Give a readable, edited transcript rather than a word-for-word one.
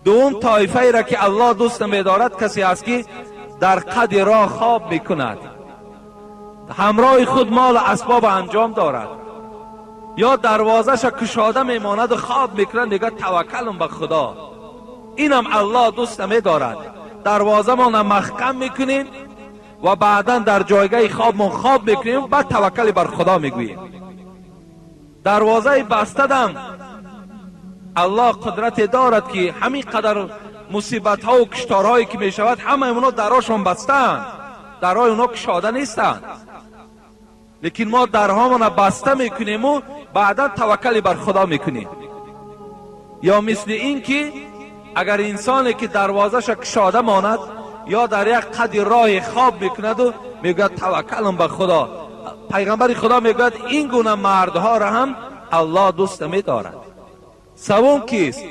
Дуюм тоифаеро ки Аллоҳ дӯст намедорад, касе аст ки дар қади роҳ хоб мекунад, ҳамроҳи худ мол асбоб анҷом дорад ё дарвозаша кушода мемонаду хоб мекунад, мегӯяд: «Таваккалум ба Худо». Инам Аллоҳ дӯст намедорад. Дарвозамона маҳкам мекунем ва баъдан дар ҷойгаҳи хобмон хоб мекунем, баъд таваккали бар Худо мегӯем. Дарвозаи бастадам Аллоҳ қудрате дорад, ки ҳамин қадар мусибатҳову кушторҳое ки мешавад, ҳамаи онҳо дарҳошон бастаанд, дарҳои онҳо кушода нестанд, лекин мо дарҳомона баста мекунему баъдан таваккали бар Худо мекунем. Ё мисли ин ки агар инсоне ки дарвозаша кушода монад ё дар як қади роҳе хоб мекунаду мегӯяд: «Таваккалам ба Худо», пайғамбари Худо мегӯяд, ин гуна мардҳоро ҳам Аллоҳ дӯст намедорад. Савум кист?